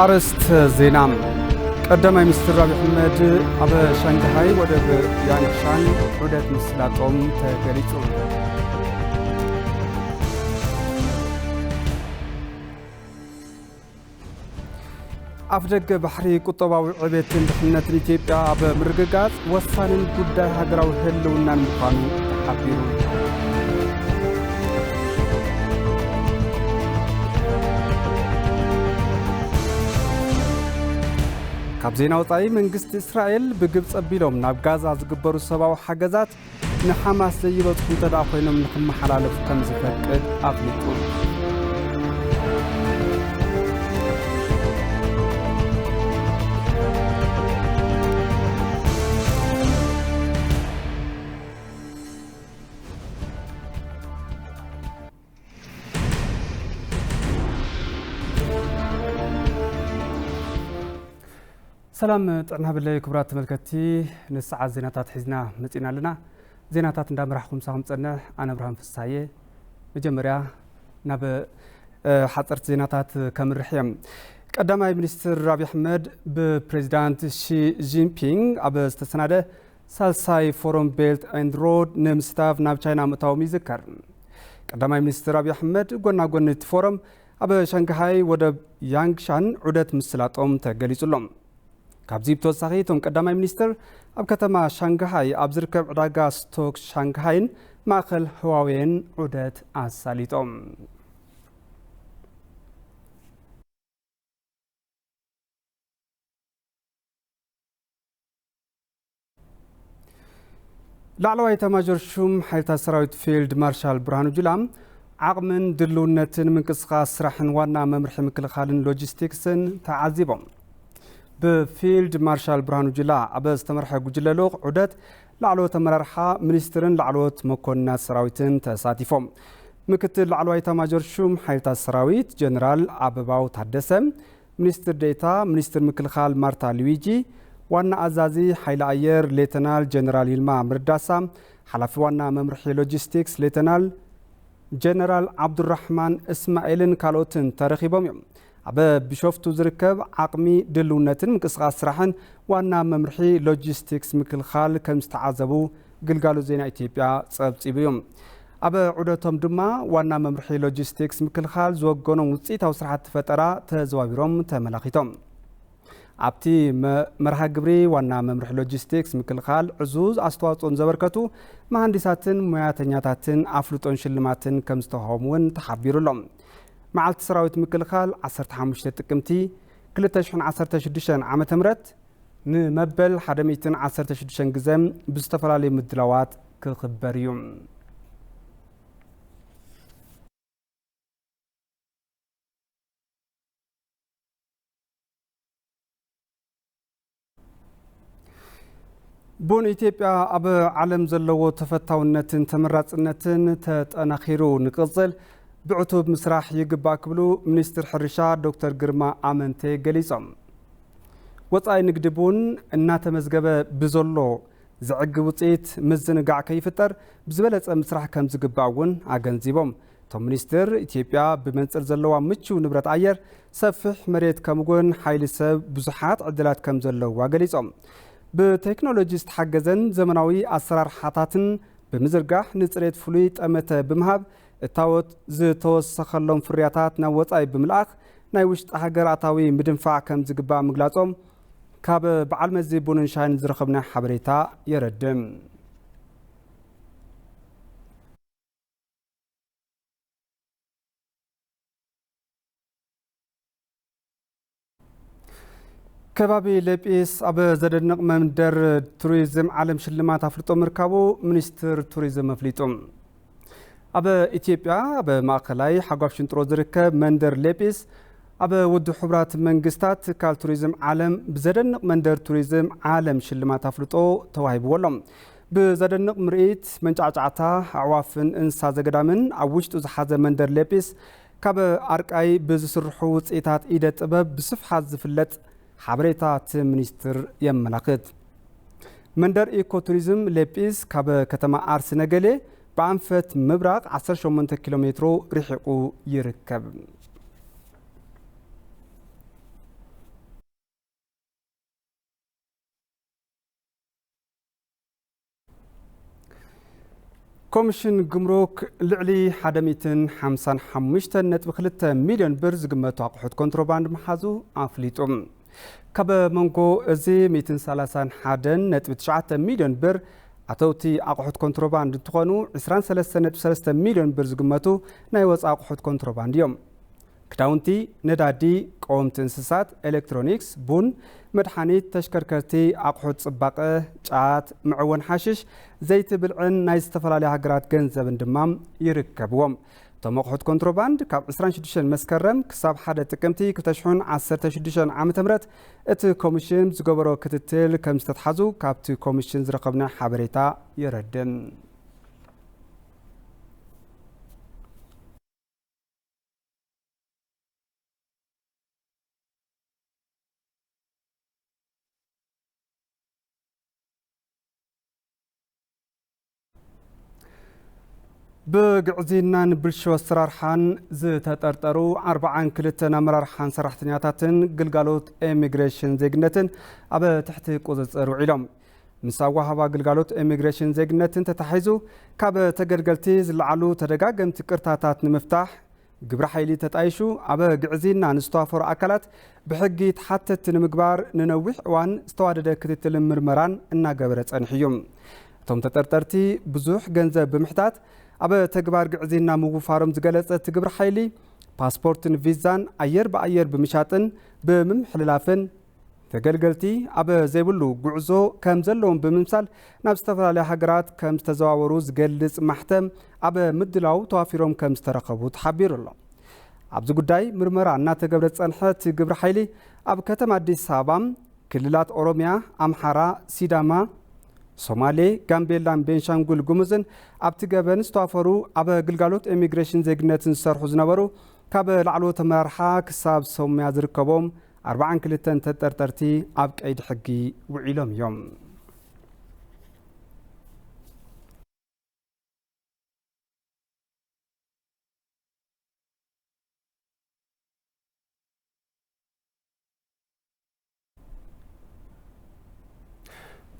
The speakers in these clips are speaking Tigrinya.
ኣርእስተ ዜና። ቀዳማይ ሚኒስትር ኣብይ ኣሕመድ ኣብ ሻንግሃይ ወደብ ያንግሻን ዑደት ምስላጦም ተገሊጹ። ኣፍደገ ባሕሪ ቁጠባዊ ዕቤትን ድሕነትን ኢትዮጵያ ኣብ ምርግጋጽ ወሳንን ጉዳይ ሃገራዊ ህልውናን ምዃኑ ተሓቢሩ። ካብ ዜና ወጻኢ፣ መንግስቲ እስራኤል ብግብጺ ኣቢሎም ናብ ጋዛ ዝግበሩ ሰብኣዊ ሓገዛት ንሓማስ ዘይበጽሑ እንተ ደኣ ኮይኖም ንኽመሓላለፉ ከም ዝፈቅድ ኣፍሊጡ። ሰላም ጥዕና ብለይ ክቡራት ተመልከትቲ፣ ንሰዓት ዜናታት ሒዝና መጺና ኣለና። ዜናታት እንዳመራሕኩም ሳኹም ጸንሕ፣ ኣነ ብርሃን ፍሳየ። መጀመርያ ናብ፣ እ፣ ሓጸርቲ ዜናታት ከምርሕ እየ። ቀዳማይ ሚኒስትር ኣብይ ኣሕመድ ብፕሬዚዳንት ሺ ጂንፒንግ ኣብ ዝተሰናደ ሳልሳይ ፎረም ቤልት ኤንድ ሮድ ንምስታፍ ናብ ቻይና ምእታዎም ይዝከር። ቀዳማይ ሚኒስትር ኣብይ ኣሕመድ ጎና ጎኒ እቲ ፎረም ኣብ ሻንግሃይ ወደብ ያንግሻን ዑደት ምስላጦም ተገሊጹ ኣሎ። ካብዚ ብተወሳኺ እቶም ቀዳማይ ሚኒስትር ኣብ ከተማ ሻንግሃይ ኣብ ዝርከብ ዕዳጋ ስቶክ ሻንግሃይን ማእከል ህዋዌን ዑደት ኣሳሊጦም። ላዕለዋይ ኤታማዦር ሹም ሓይልታት ሰራዊት ፊልድ ማርሻል ብርሃኑ ጁላ ዓቕምን ድልውነትን ምንቅስቓስ ስራሕን ዋና መምርሒ ምክልኻልን ሎጂስቲክስን ተዓዚቦም። ብፊልድ ማርሻል ብርሃኑ ጁላ ኣብ ዝተመርሐ ጉጅለ ልኡኽ ዑደት ላዕለዎት ኣመራርሓ ሚኒስትርን ላዕለዎት መኮንናት ሰራዊትን ተሳቲፎም። ምክትል ላዕለዋይ ኤታማዦር ሹም ሓይልታት ሰራዊት ጀነራል ኣበባው ታደሰ፣ ሚኒስትር ዴኤታ ሚኒስትር ምክልኻል ማርታ ሉዊጂ፣ ዋና ኣዛዚ ሓይሊ ኣየር ሌተናል ጀነራል ይልማ መርዳሳ፣ ሓላፊ ዋና መምርሒ ሎጂስቲክስ ሌተናል ጀነራል ዓብዱራሕማን እስማኤልን ካልኦትን ተረኺቦም እዮም። ኣብ ቢሾፍቱ ዝርከብ ዓቕሚ ድልውነትን ምንቅስቓስ ስራሕን ዋና መምርሒ ሎጂስቲክስ ምክልኻል ከም ዝተዓዘቡ ግልጋሎት ዜና ኢትዮጵያ ጸብጺቡ እዩ። ኣብ ዑደቶም ድማ ዋና መምርሒ ሎጂስቲክስ ምክልኻል ዝወገኖም ውፅኢታዊ ስራሕቲ ፈጠራ ተዘዋዊሮም ተመላኺቶም። ኣብቲ መ-፣ መርሃ ግብሪ ዋና መምርሒ ሎጂስቲክስ ምክልኻል ዕዙዝ ኣስተዋፅኦ ንዘበርከቱ መሃንዲሳትን ሞያተኛታትን ኣፍልጦን ሽልማትን ከም ዝተዋህቦም እውን ተሓቢሩ ኣሎ። መዓልቲ ሰራዊት ምክልኻል ዓሰርተ ሓሙሽተ ጥቅምቲ ክልተ ሽሕን ዓሰርተ ሽዱሽተን ዓመተ ምህረት ንመበል ሓደ ሚእትን ዓሰርተ ሽዱሽተን ግዘ ብዝተፈላለዩ ምድላዋት ክኽበር እዩ። ቡን ኢትዮጵያ ኣብ ዓለም ዘለዎ ተፈታውነትን ተመራጽነትን ተጠናኺሩ ንክቕጽል ብዕቱብ ምስራሕ ይግባእ ክብሉ ሚኒስትር ሕርሻ ዶክተር ግርማ ኣመንቴ ገሊጾም። ወጻኢ ንግዲ ቡን እናተመዝገበ ብዘሎ ዘዕግብ ውጽኢት ምዝንጋዕ ከይፍጠር ብዝበለጸ ምስራሕ ከም ዝግባእ እውን ኣገንዚቦም። እቶም ሚኒስትር፣ ኢትዮጵያ ብመንጽር ዘለዋ ምቹው ንብረት ኣየር፣ ሰፊሕ መሬት ከምኡውን ሓይሊ ሰብ ብዙሓት ዕድላት ከም ዘለዋ ገሊጾም። ብቴክኖሎጂ ዝተሓገዘን ዘመናዊ ኣሰራርሓታትን ብምዝርጋሕ ንጽሬት ፍሉይ ጠመተ ብምሃብ እታወት ዝተወሰኸሎም ፍርያታት ናብ ወጻኢ ብምልኣኽ ናይ ውሽጢ ሃገር ኣታዊ ምድንፋዕ ከም ዝግባእ ምግላጾም ካብ በዓል መዚ ቡንን ሻይን ዝረኸብናዮ ሓበሬታ የረድእ። ከባቢ ሌጲስ ኣብ ዘደንቕ መንደር ቱሪዝም ዓለም ሽልማት ኣፍልጦ ምርካቡ ሚኒስትር ቱሪዝም ኣፍሊጡ። ኣብ ኢትዮጵያ ኣብ ማእኸላይ ሓጓፍ ሽንጥሮ ዝርከብ መንደር ሌጲስ ኣብ ውድብ ሕቡራት መንግስታት ትካል ቱሪዝም ዓለም ብዘደንቕ መንደር ቱሪዝም ዓለም ሽልማት ኣፍልጦ ተዋሂብዎ ኣሎ። ብዘደንቕ ምርኢት፣ መንጫዕጫዕታ ኣዕዋፍን እንስሳ ዘገዳምን ኣብ ውሽጡ ዝሓዘ መንደር ሌጲስ፣ ካብ ኣርቃይ ብዝስርሑ ውፅኢታት ኢደ ጥበብ ብስፍሓት ዝፍለጥ ሓበሬታ እቲ ሚኒስትር የመላኽት። መንደር ኢኮ ቱሪዝም ሌጲስ ካብ ከተማ ኣርሲ ነገሌ ብኣንፈት ምብራቕ ዓሰርተ ሸሞንተ ኪሎ ሜትሮ ርሒቑ ይርከብ። ኮሚሽን ጉምሩክ ልዕሊ ሓደ ሚእትን ሓምሳን ሓሙሽተን ነጥቢ ክልተ ሚልዮን ብር ዝግመቱ ኣቑሑት ኮንትሮባንድ ምሓዙ ኣፍሊጡ። ካብ መንጎ እዚ ሚእትን ሰላሳን ሓደን ነጥቢ ትሽዓተ ሚልዮን ብር ኣተውቲ ኣቑሑት ኮንትሮባንድ እንትኾኑ፣ ዕስራን ሰለስተን ነጥቢ ሰለስተ ሚልዮን ብር ዝግመቱ ናይ ወፃኢ ኣቑሑት ኮንትሮባንድ እዮም። ክዳውንቲ፣ ነዳዲ፣ ቀወምቲ እንስሳት፣ ኤሌክትሮኒክስ፣ ቡን፣ መድሓኒት፣ ተሽከርከርቲ፣ ኣቑሑት ፅባቐ፣ ጫት፣ መዕወን ሓሽሽ፣ ዘይቲ ብልዕን ናይ ዝተፈላለያ ሃገራት ገንዘብን ድማ ይርከብዎም። እቶም ኣቑሑት ኮንትሮባንድ ካብ ዕስራን ሽዱሽተን መስከረም ክሳብ ሓደ ጥቅምቲ ክልተ ሽሕን ዓሰርተ ሽዱሽተን ዓመተ ምህረት እቲ ኮሚሽን ዝገበሮ ክትትል ከም ዝተትሓዙ ካብቲ ኮሚሽን ዝረኸብናዮ ሓበሬታ የረድእ። ብግዕዝይናን ብልሹ ኣሰራርሓን ዝተጠርጠሩ ኣርባዓን ክልተን ኣመራርሓን ሰራሕተኛታትን ግልጋሎት ኢሚግሬሽን ዜግነትን ኣብ ትሕቲ ቁፅፅር ውዒሎም። ምስ ኣወሃባ ግልጋሎት ኢሚግሬሽን ዜግነትን ተታሒዙ ካብ ተገልገልቲ ዝለዓሉ ተደጋገምቲ ቅርታታት ንምፍታሕ ግብረ ሓይሊ ተጣይሹ ኣብ ግዕዝይና ንዝተዋፈሩ ኣካላት ብሕጊ ተሓተትቲ ንምግባር ንነዊሕ እዋን ዝተዋደደ ክትትልን ምርመራን እናገበረ ጸኒሑ እዩ። እቶም ተጠርጠርቲ ብዙሕ ገንዘብ ብምሕታት ኣብ ተግባር ግዕዝይና ምውፋሮም ዝገለጸ እቲ ግብረ ሓይሊ፣ ፓስፖርትን ቪዛን ኣየር ብኣየር ብምሻጥን ብምምሕልላፍን፣ ተገልገልቲ ኣብ ዘይብሉ ጉዕዞ ከም ዘለዎም ብምምሳል ናብ ዝተፈላለያ ሃገራት ከም ዝተዘዋወሩ ዝገልጽ ማሕተም ኣብ ምድላው ተዋፊሮም ከም ዝተረኸቡ ተሓቢሩ ኣሎ። ኣብዚ ጉዳይ ምርመራ እናተገብረ ዝጸንሐ እቲ ግብረ ሓይሊ፣ ኣብ ከተማ ኣዲስ ኣበባ፣ ክልላት ኦሮሚያ፣ ኣምሓራ፣ ሲዳማ፣ ሶማሌ፣ ጋምቤላን ቤንሻንጉል ጉሙዝን ኣብቲ ገበን ዝተዋፈሩ፣ ኣብ ግልጋሎት ኢሚግሬሽን ዜግነትን ዝሰርሑ ዝነበሩ ካብ ላዕለዎት ኣመራርሓ ክሳብ ሰሙያ ዝርከቦም ኣርባዓን ክልተን ተጠርጠርቲ ኣብ ቀይዲ ሕጊ ውዒሎም እዮም።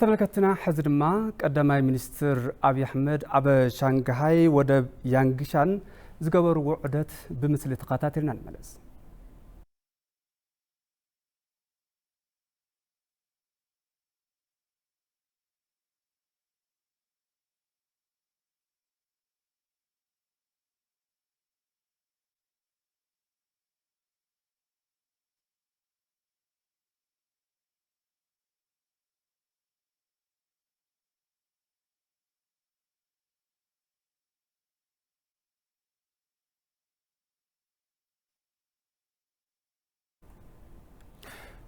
ተመልከትና፣ ሕዚ ድማ ቀዳማይ ሚኒስትር ኣብይ ኣሕመድ ኣብ ሻንግሃይ ወደብ ያንግሻን ዝገበርዎ ዑደት ብምስሊ ተኸታቲልና ንመለስ።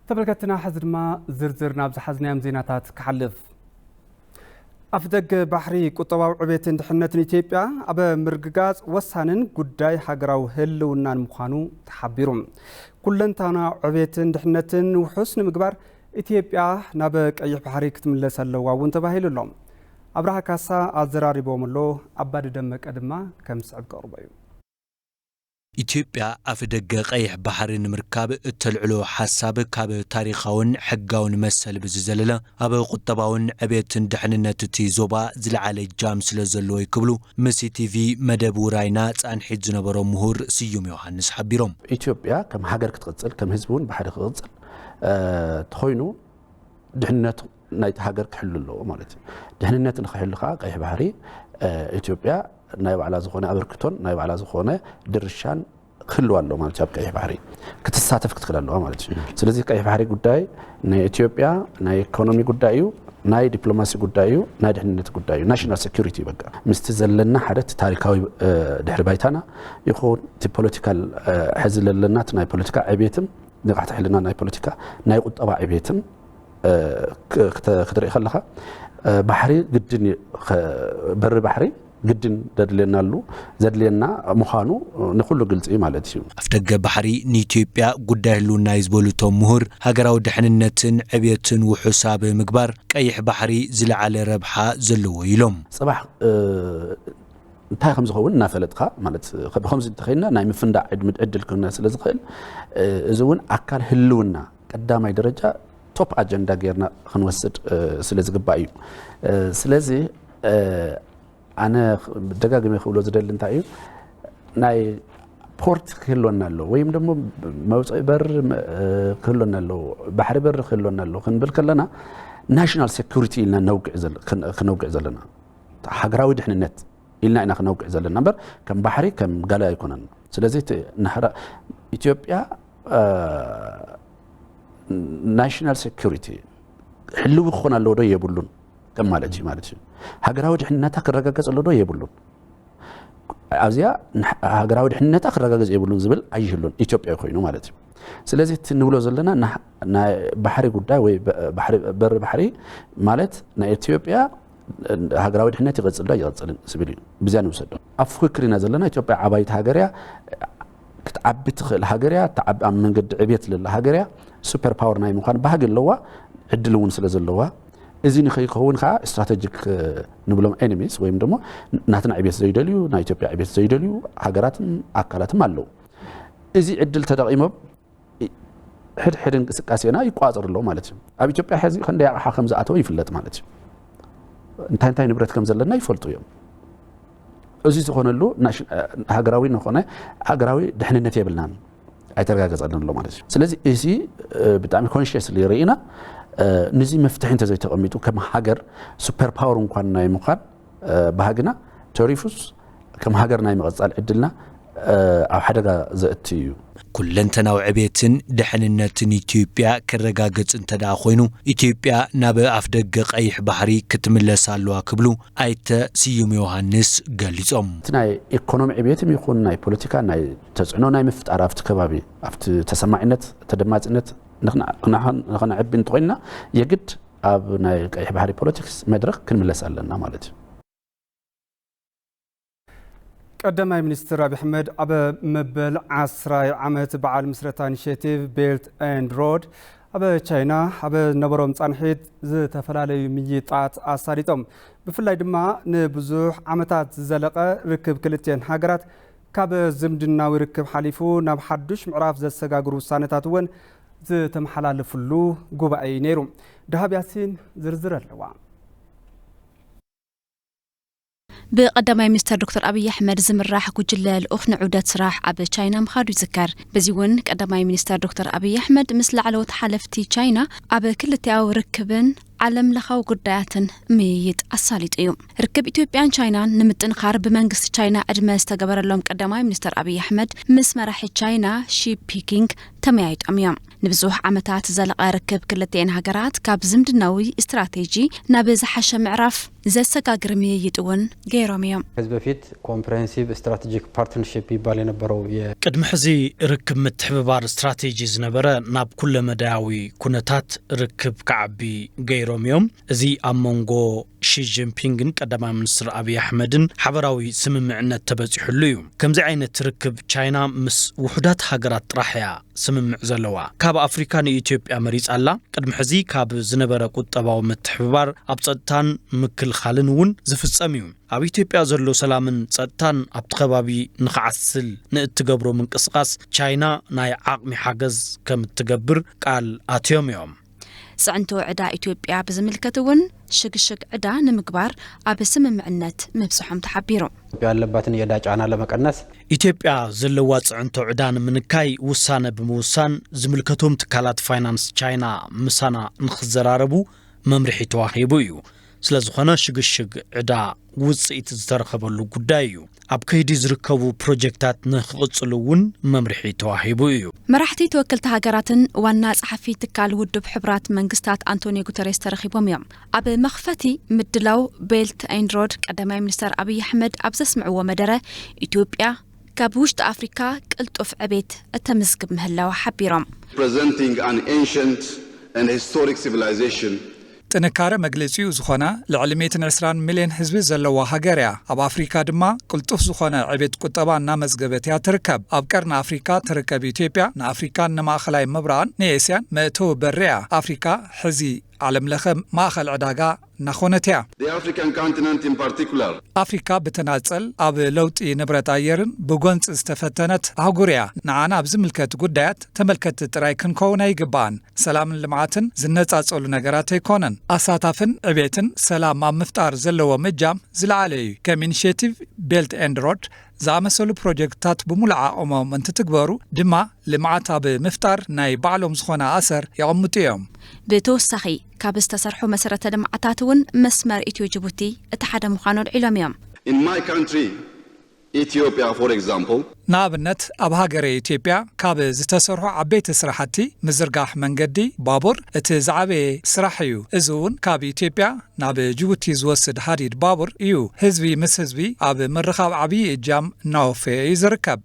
ተመልከትና፣ ሕዚ ድማ ዝርዝር ናብ ዝሓዝናዮም ዜናታት ክሓልፍ። ኣፍደገ ባሕሪ ቁጠባዊ ዕቤትን ድሕነትን ኢትዮጵያ ኣብ ምርግጋጽ ወሳንን ጉዳይ ሃገራዊ ህልውናን ምዃኑ ተሓቢሩ። ኩለንታና ዕቤትን ድሕነትን ውሑስ ንምግባር ኢትዮጵያ ናብ ቀይሕ ባሕሪ ክትምለስ ኣለዋ እውን ተባሂሉ ኣሎ። ኣብርሃ ካሳ ኣዘራሪቦም ኣሎ። ኣባዲ ደመቀ ድማ ከም ዝስዕብ ከቕርቦ እዩ። ኢትዮጵያ ኣፍደገ ቀይሕ ባሕሪ ንምርካብ እተልዕሎ ሓሳብ ካብ ታሪኻውን ሕጋውን መሰል ብዝዘለለ፣ ኣብ ቁጠባውን ዕቤትን ድሕንነት እቲ ዞባ ዝለዓለ እጃም ስለ ዘለዎ እዩ ክብሉ ምስ ኢቲቪ መደብ ውራይና ጻንሒት ዝነበሮም ምሁር ስዩም ዮሃንስ ሓቢሮም። ኢትዮጵያ ከም ሃገር ክትቕጽል፣ ከም ህዝቢ እውን ብሓደ ክቕጽል፣ እ፣ ተኾይኑ፣ ድሕንነት ናይቲ ሃገር ክሕሉ ኣለዎ ማለት እዩ። ድሕንነት ንኽሕሉ ከዓ ቀይሕ ባሕሪ፣ እ፣ ኢትዮጵያ ናይ ባዕላ ዝኾነ ኣበርክቶን ናይ ባዕላ ዝኾነ ድርሻን ክህልዋ ኣለዎ ማለት እዩ። ኣብ ቀይሕ ባሕሪ ክትሳተፍ ክትክእል ኣለዋ ማለት እዩ። ስለዚ ቀይሕ ባሕሪ ጉዳይ ናይ ኢትዮጵያ ናይ ኢኮኖሚ ጉዳይ እዩ፣ ናይ ዲፕሎማሲ ጉዳይ እዩ፣ ናይ ድሕንነት ጉዳይ እዩ። ናሽናል ሴኩሪቲ እዩ በቃ። ምስቲ ዘለና ሓደ እቲ ታሪካዊ፣ እ፣ ድሕሪ ባይታና ይኹን እቲ ፖለቲካል፣ እ፣ ሕዚ ዘለና እቲ ናይ ፖለቲካ ዕቤትን ንቕሓተ ሕልና ናይ ፖለቲካ ናይ ቁጠባ ዕቤትን፣ እ፣ ክ-፣ ክተ-፣ ክትርኢ ከለኻ፣ እ፣ ባሕሪ ግድን እዩ፣ ኸ-፣ በሪ ባሕሪ ግድን ዘድልየናሉ፣ ዘድልየና ምዃኑ ንኹሉ ግልጺ እዩ ማለት እዩ። ኣፍደገ ባሕሪ ንኢትዮጵያ ጉዳይ ህልውና እዩ ዝበሉ እቶም ምሁር፣ ሃገራዊ ድሕንነትን ዕብየትን ውሑስ ኣብ ምግባር ቀይሕ ባሕሪ ዝለዓለ ረብሓ ዘለዎ ኢሎም። ጽባሕ፣ እ፣ እንታይ ከም ዝኸውን እናፈለጥካ፣ ማለት፣ ብኸምዚ እንተኸይንና ናይ ምፍንዳዕ ዕድሚ-፣ ዕድል ክህልወና ስለ ዝኽእል፣ እ፣ እዚ እውን ኣካል ህልውና ቀዳማይ ደረጃ ቶፕ ኣጀንዳ ጌርና ክንወስድ፣ እ፣ ስለ ዝግባእ እዩ። እ፣ ስለዚ፣ እ፣ ኣነ ደጋግመ ክብሎ ዝደሊ እንታይ እዩ፣ ናይ ፖርት ክህልወና ኣለዎ፣ ወይም ደሞ መውፅኢ በር ክህልወና ኣለዎ፣ ባሕሪ በር ክህልወና ኣለዎ ክንብል ከለና፣ ናሽናል ሴኩሪቲ ኢልና ነውግዕ ዘለ- ክን- ክነውግዕ ዘለና፣ ሃገራዊ ድሕንነት ኢልና ኢና ክነውግዕ ዘለና እምበር፣ ከም ባሕሪ ከም ጋለ ኣይኮነን። ስለዚ እቲ ናሕራ- ኢትዮጵያ ናሽናል ሴኩሪቲ ህልዊ ክኾን ኣለዎ ዶ የብሉን ከም ማለት እዩ ማለት እዩ። ሃገራዊ ድሕንነታ ክረጋገጽ ኣሎ ዶ የብሉን። ኣብዚኣ ንሕ- ሃገራዊ ድሕንነታ ክረጋገጽ የብሉን ዝብል ኣይህሉን፣ ኢትዮጵያዊ ኮይኑ ማለት እዩ። ስለዚ እቲ ንብሎ ዘለና ናሕ- ናይ ባሕሪ ጉዳይ ወይ በ- ባሕሪ- በሪ ባሕሪ ማለት ናይ ኢትዮጵያ ሃገራዊ ድሕነት ይቐጽል ዶ ኣይቐጽልን ዝብል እዩ። ብዚኣ ንውሰዶ። ኣብ ፍክክር ኢና ዘለና። ኢትዮጵያ ዓባይቲ ሃገር እያ። ክትዓቢ ትኽእል ሃገር እያ። ትዓቢ ኣብ መንገዲ ዕብየት ዘላ ሃገር እያ። ሱፐር ፓወር ናይ ምዃን ባህጊ ኣለዋ። ዕድል እውን ስለ ዘለዋ፣ እዚ ንኸይከውን ከዓ ስትራቴጂክ ንብሎም ኤኒሚስ ወይም ደሞ ናትና ዕብየት ዘይደልዩ፣ ናይ ኢትዮጵያ ዕብየት ዘይደልዩ ሃገራትን ኣካላትም ኣለዉ። እዚ ዕድል ተጠቒሞም ሕድሕድ እንቅስቃሴና ይቋፀር ኣለዉ ማለት እዩ። ኣብ ኢትዮጵያ ሕዚ ክንደይ ኣቕሓ ከም ዝኣተወ ይፍለጥ ማለት እዩ። እንታይ እንታይ ንብረት ከም ዘለና ይፈልጡ እዮም። እዚ ዝኾነሉ ናሽ- ሃገራዊ ዝኾነ ሃገራዊ ድሕንነት የብልናን፣ ኣይተረጋገፀልን ኣሎ ማለት እዩ። ስለዚ እዚ ብጣዕሚ ኮንሽስሊ ርኢና፣ ነዚ መፍትሒ እንተዘይተቐሚጡ ከም ሃገር ሱፐር ፓወር እንኳን ናይ ምዃን ባህግና ተሪፉስ ከም ሃገር ናይ ምቕጻል ዕድልና ኣብ ሓደጋ ዘእቲ እዩ። ኩለንተናዊ ዕቤትን ድሕንነትን ኢትዮጵያ ክረጋገጽ እንተደኣ ኮይኑ፣ ኢትዮጵያ ናብ ኣፍደገ ቀይሕ ባሕሪ ክትምለስ ኣለዋ ክብሉ ኣይተ ስዩም ዮሃንስ ገሊጾም። እቲ ናይ ኢኮኖሚ ዕቤትም ይኹን ናይ ፖለቲካ ናይ ተጽዕኖ ናይ ምፍጣር ኣብቲ ከባቢ ኣብቲ ተሰማዒነት ተደማጽነት ንኽነዕቢ እንተኾይንና የግድ ኣብ ናይ ቀይሕ ባሕሪ ፖለቲክስ መድረኽ ክንምለስ ኣለና ማለት እዩ። ቀዳማይ ሚኒስትር ኣብይ ኣሕመድ ኣብ መበል ዓስራይ ዓመት በዓል ምስረታ ኢኒሼቲቭ ቤልት ኤንድ ሮድ ኣብ ቻይና ኣብ ዝነበሮም ፃንሒት ዝተፈላለዩ ምይይጣት ኣሳሊጦም። ብፍላይ ድማ ንብዙሕ ዓመታት ዝዘለቐ ርክብ ክልቲኤን ሃገራት ካብ ዝምድናዊ ርክብ ሓሊፉ ናብ ሓዱሽ ምዕራፍ ዘሰጋግሩ ውሳነታት እውን ዝተመሓላለፍሉ ጉባኤ እዩ ነይሩ። ደሃብ ያሲን ዝርዝር ኣለዋ። ብቀዳማይ ሚኒስተር ዶክተር ኣብይ ኣሕመድ ዝምራሕ ጉጅለ ልኡኽ ንዑደት ስራሕ ኣብ ቻይና ምኻዱ ይዝከር። በዚ እውን ቀዳማይ ሚኒስተር ዶክተር ኣብይ ኣሕመድ ምስ ላዕለዎት ሓለፍቲ ቻይና ኣብ ክልቲኣዊ ርክብን ዓለም ለኻዊ ጉዳያትን ምይይጥ ኣሳሊጡ እዩ። ርክብ ኢትዮጵያን ቻይናን ንምጥንኻር ብመንግስቲ ቻይና ዕድመ ዝተገበረሎም ቀዳማይ ሚኒስተር ኣብይ ኣሕመድ ምስ መራሒ ቻይና ሺ ፒኪንግ ተመያይጦም እዮም። ንብዙሕ ዓመታት ዝዘለቐ ርክብ ክልቲኤን ሃገራት ካብ ዝምድናዊ ስትራቴጂ ናብ ዝሓሸ ምዕራፍ ዘሰጋግር ምይይጥ እውን ገይሮም እዮም። ከዚ በፊት ኮምፕሬሄንሲቭ ስትራቴጂክ ፓርትነርሺፕ ይባል የነበረው የ ቅድሚ ሕዚ ርክብ ምትሕብባር ስትራቴጂ ዝነበረ ናብ ኩለመዳያዊ ኩነታት ርክብ ክዓቢ ገይሮም እዮም። እዚ ኣብ መንጎ ሺ ጂንፒንግን ቀዳማይ ሚኒስትር ኣብይ ኣሕመድን ሓበራዊ ስምምዕነት ተበፂሑሉ እዩ። ከምዚ ዓይነት ርክብ ቻይና ምስ ውሑዳት ሃገራት ጥራሕ እያ ስምምዕ ዘለዋ። ካብ ኣፍሪካ ንኢትዮጵያ መሪፃ ኣላ። ቅድሚ ሕዚ ካብ ዝነበረ ቁጠባዊ ምትሕብባር ኣብ ፀጥታን ምክልኻልን እውን ዝፍፀም እዩ። ኣብ ኢትዮጵያ ዘሎ ሰላምን ፀጥታን ኣብቲ ከባቢ ንክዓስል ንእትገብሮ ምንቅስቃስ ቻይና ናይ ዓቕሚ ሓገዝ ከም እትገብር ቃል ኣትዮም እዮም። ፅዕንቶ ዕዳ ኢትዮጵያ ብዝምልከት እውን ሽግሽግ ዕዳ ንምግባር ኣብ ስምምዕነት ምብፅሖም ተሓቢሩ። ኢትዮጵያ ያለባትን የዕዳ ጫና ለመቀነስ ኢትዮጵያ ዘለዋ ፅዕንቶ ዕዳ ንምንካይ ውሳነ ብምውሳን ዝምልከቶም ትካላት ፋይናንስ ቻይና ምሳና ንክዘራረቡ መምርሒ ተዋሂቡ እዩ። ስለዝኾነ ሽግሽግ ዕዳ ውፅኢት ዝተረኸበሉ ጉዳይ እዩ። ኣብ ከይዲ ዝርከቡ ፕሮጀክታት ንክቕፅሉ እውን መምርሒ ተዋሂቡ እዩ። መራሕቲ ተወከልቲ ሃገራትን ዋና ፀሓፊ ትካል ውድብ ሕቡራት መንግስታት ኣንቶኒዮ ጉተሬስ ተረኺቦም እዮም። ኣብ መኽፈቲ ምድላው ቤልት ኤንድ ሮድ ቀዳማይ ሚኒስተር ኣብይ ኣሕመድ ኣብ ዘስምዕዎ መደረ ኢትዮጵያ ካብ ውሽጢ ኣፍሪካ ቅልጡፍ ዕቤት እተምዝግብ ምህላዋ ሓቢሮም። Presenting an ancient and historic civilization ጥንካረ መግለጺኡ ዝኾና ልዕሊ ሚእትን ዕስራን ሚልዮን ህዝቢ ዘለዋ ሃገር እያ። ኣብ ኣፍሪካ ድማ ቅልጡፍ ዝኾነ ዕቤት ቁጠባ እናመዝገበት እያ ትርከብ። ኣብ ቀርኒ ኣፍሪካ ትርከብ ኢትዮጵያ ንኣፍሪካን ንማእኸላይ ምብራቕን ንኤስያን መእተዊ በሪ እያ። ኣፍሪካ ሕዚ ዓለም ለኸ ማእኸል ዕዳጋ እናኾነት እያ። The African continent in particular ኣፍሪካ ብተናጸል ኣብ ለውጢ ንብረት ኣየርን ብጎንፂ ዝተፈተነት ኣህጉር እያ። ንዓና ኣብ ዝምልከት ጉዳያት ተመልከትቲ ጥራይ ክንከውን ኣይግባኣን። ሰላምን ልምዓትን ዝነጻጸሉ ነገራት ኣይኮነን። ኣሳታፍን ዕቤትን ሰላም ኣብ ምፍጣር ዘለዎም እጃም ዝለዓለ እዩ። ከም ኢኒሼቲቭ ቤልት ኤንድ ሮድ ዝኣመሰሉ ፕሮጀክትታት ብሙሉእ ዓቕሞም እንትትግበሩ ድማ ልምዓት ኣብ ምፍጣር ናይ ባዕሎም ዝኾነ ኣሰር የቐምጡ እዮም። ብተወሳኺ ካብ ዝተሰርሑ መሰረተ ልምዓታት እውን መስመር ኢትዮ ጅቡቲ እቲ ሓደ ምዃኑ ኣልዒሎም እዮም። In my country, Ethiopia, for example, ንኣብነት ኣብ ሃገረ ኢትዮጵያ ካብ ዝተሰርሑ ዓበይቲ ስራሕቲ ምዝርጋሕ መንገዲ ባቡር እቲ ዝዓበየ ስራሕ እዩ። እዚ እውን ካብ ኢትዮጵያ ናብ ጅቡቲ ዝወስድ ሃዲድ ባቡር እዩ። ህዝቢ ምስ ህዝቢ ኣብ ምርኻብ ዓብዪ እጃም እናወፈየ እዩ ዝርከብ።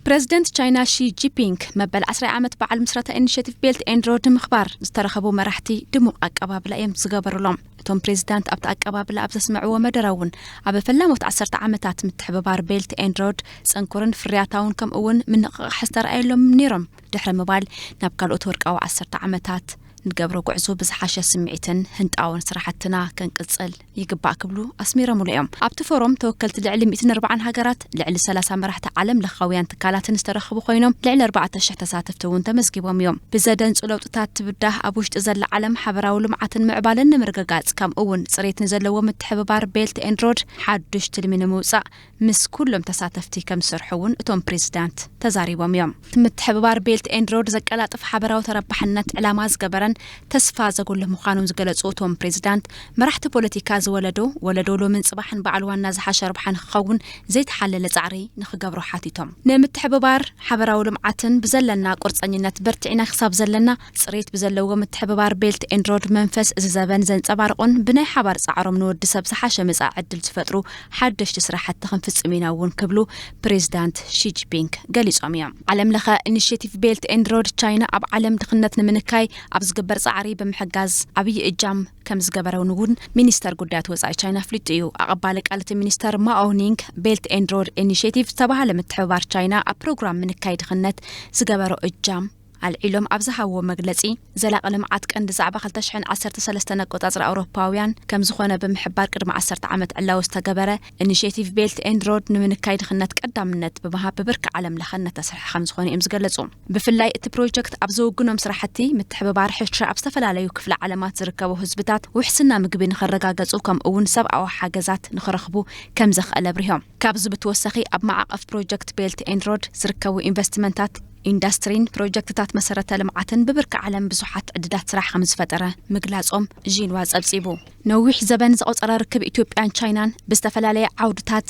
ፕረዚደንት ቻይና ሺ ጂፒንግ መበል ዓስራይ ዓመት በዓል ምስረታ ኢኒሼቲቭ ቤልት ኤንድ ሮድ ንምኽባር ዝተረኸቡ መራሕቲ ድሙቕ ኣቀባብላ እዮም ዝገበሩሎም። እቶም ፕሬዚዳንት ኣብቲ ኣቀባብላ ኣብ ዘስምዕዎ መደረ እውን ኣብ ፈላሞት ዓሰርተ ዓመታት ምትሕብባር ቤልት ኤንድ ሮድ ጽንኩርን ፍርያታውን ከምኡ እውን ምንቕቓሕ ዝተረኣየሎም ነይሮም ድሕሪ ምባል ናብ ካልኦት ወርቃዊ ዓሰርተ ዓመታት ንገብሮ ጉዕዞ ብዝሓሸ ስምዒትን ህንጣውን ስራሕትና ከንቅጽል ይግባእ ክብሉ ኣስሚሮምሉ እዮም። ኣብቲ ፎረም ተወከልቲ ልዕሊ ሚእትን ኣርባዓን ሃገራት፣ ልዕሊ ሰላሳ መራሕቲ ዓለም ለኻውያን ትካላትን ዝተረኸቡ ኮይኖም ልዕሊ ኣርባዕተ ሽሕ ተሳተፍቲ እውን ተመዝጊቦም እዮም። ብዘደንጹ ለውጥታት ትብዳህ ኣብ ውሽጢ ዘላ ዓለም ሓበራዊ ልምዓትን ምዕባለን ንምርግጋጽ ከምኡ እውን ጽሬት ንዘለዎ ምትሕብባር ቤልት ኤንድ ሮድ ሓዱሽ ትልሚ ንምውጻእ ምስ ኩሎም ተሳተፍቲ ከም ዝሰርሑ እውን እቶም ፕሬዚዳንት ተዛሪቦም እዮም። እቲ ምትሕብባር ቤልት ኤንድ ሮድ ዘቀላጥፍ ሓበራዊ ተረባሕነት ዕላማ ዝገበረን ተስፋ ዘጉልህ ምዃኑን ዝገለጹ እቶም ፕሬዚዳንት፣ መራሕቲ ፖለቲካ ዝወለዶ ወለዶ ሎምን ጽባሕን በዓል ዋና ዝሓሸ ረብሓ ንክኸውን ዘይተሓለለ ጻዕሪ ንክገብሩ ሓቲቶም። ንምትሕብባር ሓበራዊ ልምዓትን ብዘለና ቁርጸኝነት በርቲዕና ክሳብ ዘለና ጽሬት ብዘለዎ ምትሕብባር ቤልት ኤንድ ሮድ መንፈስ እዚ ዘበን ዘንጸባርቑን ብናይ ሓባር ጻዕሮም ንወዲ ሰብ ዝሓሸ መጻኢ ዕድል ዝፈጥሩ ሓደሽቲ ስራሕቲ ክንፍጽም ኢና እውን ክብሉ ፕሬዚዳንት ሺ ጂፒንግ ገሊጾም እዮም። ዓለም ለኸ ኢኒሽቲቭ ቤልት ኤንድ ሮድ ቻይና ኣብ ዓለም ድኽነት ንምንካይ ኣብ ዝግበር ጻዕሪ ብምሕጋዝ ዓብዪ እጃም ከም ዝገበረውን እውን ሚኒስተር ጉዳያት ወጻኢ ቻይና ኣፍሊጡ እዩ። ኣቐባሊ ቃል እቲ ሚኒስተር ማኦ ኒንግ ቤልት ኤንድ ሮድ ኢኒሽቲቭ ዝተባህለ ምትሕብባር ቻይና ኣብ ፕሮግራም ምንካይ ድኽነት ዝገበሮ እጃም ኣልዒሎም ኣብ ዝሃብዎ መግለጺ፣ ዘላቒ ልምዓት ቀንዲ ዛዕባ ክልተ ሽሕን ዓሰርተ ሰለስተን ኣቆጻጽራ ኣውሮፓውያን ከም ዝኾነ ብምሕባር፣ ቅድሚ ዓሰርተ ዓመት ዕላዊ ዝተገበረ ኢኒሽቲቭ ቤልት ኤንድ ሮድ ንምንካይ ድኽነት ቀዳምነት ብምሃብ ብብርኪ ዓለም ለኸ እናተሰርሐ ከም ዝኾነ እዮም ዝገለጹ። ብፍላይ እቲ ፕሮጀክት ኣብ ዘውግኖም ስራሕቲ ምትሕብባር ሕርሻ ኣብ ዝተፈላለዩ ክፍለ ዓለማት ዝርከቡ ህዝብታት ውሕስና ምግቢ ንኸረጋገጹ ከምኡ እውን ሰብኣዊ ሓገዛት ንኽረኽቡ ከም ዘኽእል ኣብሪሆም። ካብዚ ብተወሳኺ ኣብ ማዕቐፍ ፕሮጀክት ቤልት ኤንድ ሮድ ዝርከቡ ኢንቨስትመንታት ኢንዳስትሪን ፕሮጀክትታት መሰረተ ልምዓትን ብብርኪ ዓለም ብዙሓት ዕድላት ስራሕ ከም ዝፈጠረ ምግላጾም ዢንዋ ጸብጺቡ። ነዊሕ ዘበን ዘቑጸረ ርክብ ኢትዮጵያን ቻይናን ብዝተፈላለየ ዓውድታት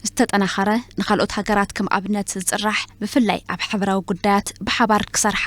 ዝተጠናኸረ ንኻልኦት ሃገራት ከም ኣብነት ዝፅራሕ ብፍላይ ኣብ ሓበራዊ ጉዳያት ብሓባር ክሰርሓ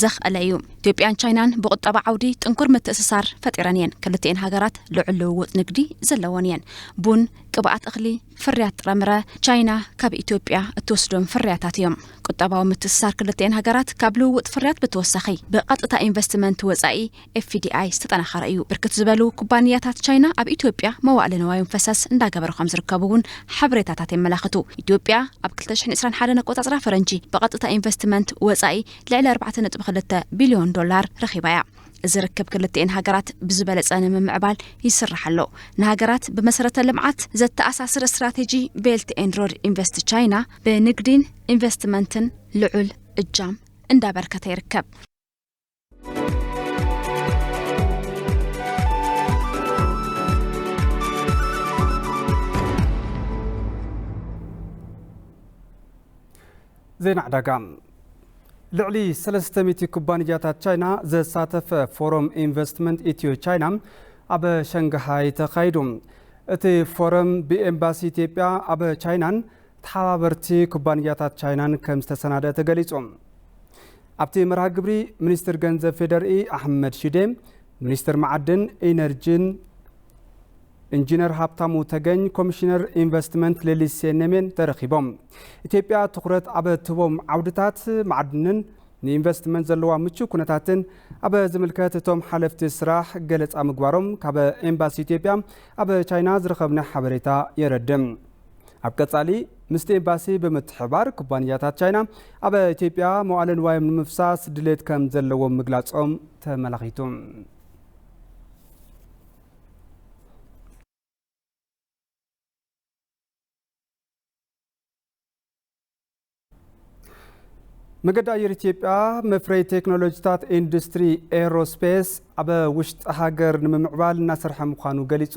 ዘኽእለ እዩ። ኢትዮጵያን ቻይናን ብቁጠባ ዓውዲ ጥንኩር ምትእስሳር ፈጢረን እየን። ክልቲኤን ሃገራት ልዑል ልውውጥ ንግዲ ዘለወን እየን። ቡን፣ ቅብኣት እኽሊ፣ ፍርያት ጥረምረ ቻይና ካብ ኢትዮጵያ እትወስዶም ፍርያታት እዮም። ቁጠባዊ ምትእስሳር ክልቲኤን ሃገራት ካብ ልውውጥ ፍርያት ብተወሳኺ ብቐጥታ ኢንቨስትመንት ወፃኢ ኤፍዲኣይ ዝተጠናኸረ እዩ። ብርክት ዝበሉ ኩባንያታት ቻይና ኣብ ኢትዮጵያ መዋእለ ንዋዮም ፈሰስ እንዳገበሩ ከም ዝርከቡ እውን ሓበሬታታት የመላኽቱ። ኢትዮጵያ ኣብ ክልተ ሽሕን ዕስራን ሓደን ኣቆፃፅራ ፈረንጂ ብቐጥታ ኢንቨስትመንት ወፃኢ ልዕሊ ኣርባዕተ ነጥቢ ክልተ ቢልዮን ዶላር ረኺባ እያ። እዚ ርክብ ክልቲኤን ሃገራት ብዝበለፀ ንምምዕባል ይስራሕ ኣሎ። ንሃገራት ብመሰረተ ልምዓት ዘተኣሳስር ስትራቴጂ ቤልት ኤንድ ሮድ ኢንቨስት ቻይና ብንግዲን ኢንቨስትመንትን ልዑል እጃም እንዳበርከተ ይርከብ። ዜና ዕዳጋ። ልዕሊ ሰለስተ ሚእቲ ኩባንያታት ቻይና ዘሳተፈ ፎረም ኢንቨስትመንት ኢትዮ ቻይና ኣብ ሸንግሃይ ተኻይዱ። እቲ ፎረም ብኤምባሲ ኢትዮጵያ ኣብ ቻይናን ተሓባበርቲ ኩባንያታት ቻይናን ከም ዝተሰናደ ተገሊጹ። ኣብቲ መርሃ ግብሪ ሚኒስትር ገንዘብ ፌዴሪኢ ኣሕመድ ሺዴ፣ ሚኒስትር መዓድን ኢነርጂን ኢንጂነር ሃብታሙ ተገኝ፣ ኮሚሽነር ኢንቨስትመንት ሌሊሴ ኔሜን ተረኺቦም። ኢትዮጵያ ትኹረት ኣብ እትህቦም ዓውድታት ማዕድንን ንኢንቨስትመንት ዘለዋ ምቹ ኩነታትን ኣብ ዝምልከት እቶም ሓለፍቲ ስራሕ ገለጻ ምግባሮም ካብ ኤምባሲ ኢትዮጵያ ኣብ ቻይና ዝረኸብና ሓበሬታ የረድእ። ኣብ ቀጻሊ ምስቲ ኤምባሲ ብምትሕባር ኩባንያታት ቻይና ኣብ ኢትዮጵያ መዋዕለ ንዋዮም ንምፍሳስ ድሌት ከም ዘለዎም ምግላጾም ተመላኺቱ። መገዲ ኣየር ኢትዮጵያ መፍረይ ቴክኖሎጂታት ኢንዱስትሪ ኤሮስፔስ ኣብ ውሽጢ ሃገር ንምምዕባል እናሰርሐ ምዃኑ ገሊጹ።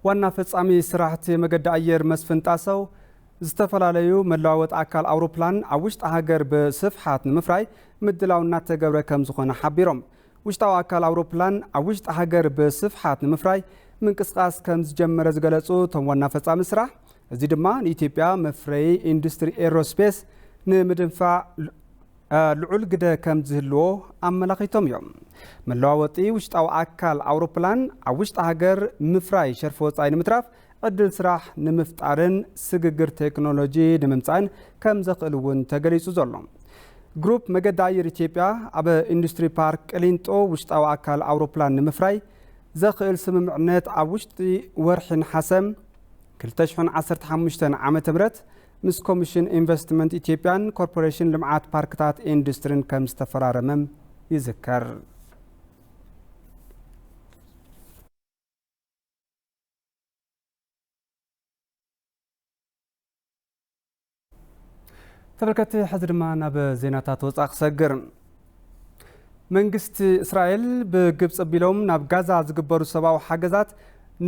ዋና ፈጻሚ ስራሕቲ መገዲ ኣየር መስፍን ጣሰው፣ ዝተፈላለዩ መለዋወጢ ኣካል ኣውሮፕላን ኣብ ውሽጢ ሃገር ብስፍሓት ንምፍራይ ምድላው እናተገብረ ከም ዝኾነ ሓቢሮም። ውሽጣዊ ኣካል ኣውሮፕላን ኣብ ውሽጢ ሃገር ብስፍሓት ንምፍራይ ምንቅስቃስ ከም ዝጀመረ ዝገለጹ እቶም ዋና ፈጻሚ ስራሕ፣ እዚ ድማ ንኢትዮጵያ መፍረይ ኢንዱስትሪ ኤሮስፔስ ንምድንፋዕ ል-፣ እ፣ ልዑል ግደ ከም ዝህልዎ ኣመላኺቶም እዮም። መለዋወጢ ውሽጣዊ ኣካል ኣውሮፕላን ኣብ ውሽጢ ሃገር ምፍራይ ሸርፊ ወጻኢ ንምትራፍ ዕድል ስራሕ ንምፍጣርን ስግግር ቴክኖሎጂ ንምምጻእን ከም ዘኽእል እውን ተገሊጹ ዘሎ። ግሩፕ መገዲ ኣየር ኢትዮጵያ ኣብ ኢንዱስትሪ ፓርክ ቅሊንጦ ውሽጣዊ ኣካል ኣውሮፕላን ንምፍራይ ዘኽእል ስምምዕነት ኣብ ውሽጢ ወርሒ ነሓሰ ክልተ ሽሕን ዓሰርተ ሓሙሽተን ዓመተ ምህረት ምስ ኮሚሽን ኢንቨስትመንት ኢትዮጵያን ኮርፖሬሽን ልምዓት ፓርክታት ኢንዱስትሪን ከም ዝተፈራረመም ይዝከር። ተመልከትቲ፣ ሕዚ ድማ ናብ ዜናታት ወጻኢ ክሰግር። መንግስቲ እስራኤል ብግብፂ ኣቢሎም ናብ ጋዛ ዝግበሩ ሰብኣዊ ሓገዛት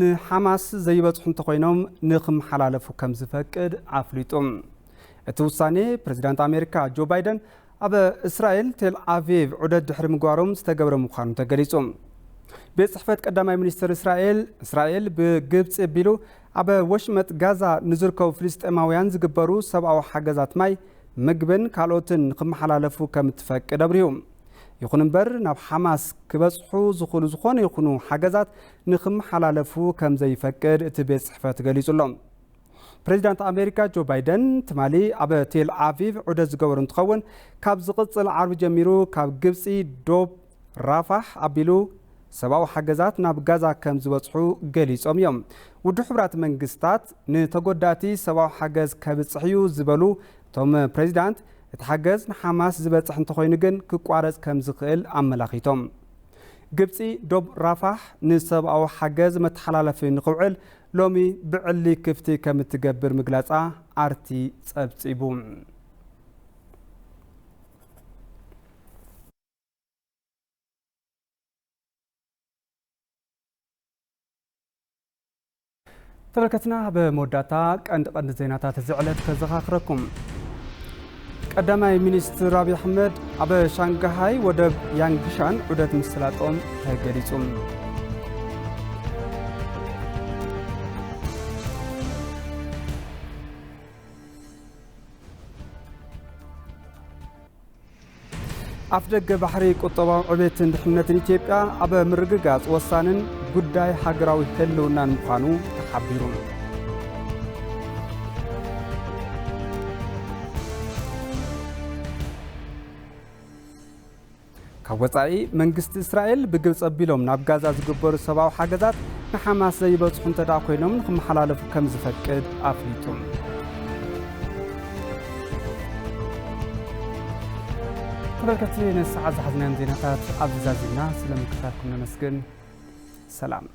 ንሓማስ ዘይበፅሑ እንተኾይኖም ንኽመሓላለፉ ከም ዝፈቅድ ኣፍሊጡ። እቲ ውሳኔ ፕሬዚዳንት ኣሜሪካ ጆ ባይደን ኣብ እስራኤል ቴል ኣቪቭ ዑደት ድሕሪ ምግባሮም ዝተገብረ ምዃኑ ተገሊጹ። ቤት ጽሕፈት ቀዳማይ ሚኒስትር እስራኤል፣ እስራኤል ብግብጺ ኣቢሉ ኣብ ወሽመጥ ጋዛ ንዝርከቡ ፍልስጤማውያን ዝግበሩ ሰብኣዊ ሓገዛት ማይ፣ ምግብን ካልኦትን ንኽመሓላለፉ ከም እትፈቅድ ኣብሪሁ። ይኹን እምበር፣ ናብ ሓማስ ክበጽሑ ዝኽእሉ ዝኾነ ይኹኑ ሓገዛት ንኽመሓላለፉ ከም ዘይፈቅድ እቲ ቤት ጽሕፈት ገሊጹ ኣሎ። ፕሬዚዳንት ኣሜሪካ ጆ ባይደን ትማሊ ኣብ ቴል ኣቪቭ ዑደት ዝገበሩ እንትኸውን፣ ካብ ዝቕጽል ዓርቢ ጀሚሩ ካብ ግብጺ ዶብ ራፋሕ ኣቢሉ ሰብኣዊ ሓገዛት ናብ ጋዛ ከም ዝበጽሑ ገሊጾም እዮም። ውድብ ሕቡራት መንግስታት ንተጎዳእቲ ሰብኣዊ ሓገዝ ከብጽሕ እዩ ዝበሉ እቶም ፕሬዚዳንት፣ እቲ ሓገዝ ንሓማስ ዝበጽሕ እንተኾይኑ ግን ክቋረጽ ከም ዝኽእል ኣመላኺቶም። ግብጺ ዶብ ራፋሕ ንሰብኣዊ ሓገዝ መተሓላለፊ ንኽውዕል ሎሚ ብዕሊ ክፍቲ ከም እትገብር ምግላጻ ኣርቲ ጸብጺቡ። ተመልከትና፣ ኣብ መወዳእታ ቀንዲ ቀንዲ ዜናታት እዚ ዕለት ከዘኻኽረኩም። ቀዳማይ ሚኒስትር ኣብይ ኣሕመድ ኣብ ሻንጋሃይ ወደብ ያንግሻን ዑደት ምስላጦም ተገሊጹ። ኣፍደገ ባሕሪ ቁጠባዊ ዕቤትን ድሕነትን ኢትዮጵያ ኣብ ምርግጋጽ ወሳንን ጉዳይ ሃገራዊ ህልውናን ምዃኑ ተሓቢሩ። ካብ ወጻኢ መንግስቲ እስራኤል ብግብጺ ኣቢሎም ናብ ጋዛ ዝግበሩ ሰብኣዊ ሓገዛት ንሓማስ ዘይበጽሑ እንተ ደኣ ኮይኖም ንኽመሓላለፉ ከም ዝፈቅድ ኣፍሊጡ። ተመልከትቲ፣ ነዚ ሰዓት ዝሓዝናዮም ዜናታት ኣብዚ ዛዚምና። ስለ ምክታትኩም ነመስግን። ሰላም።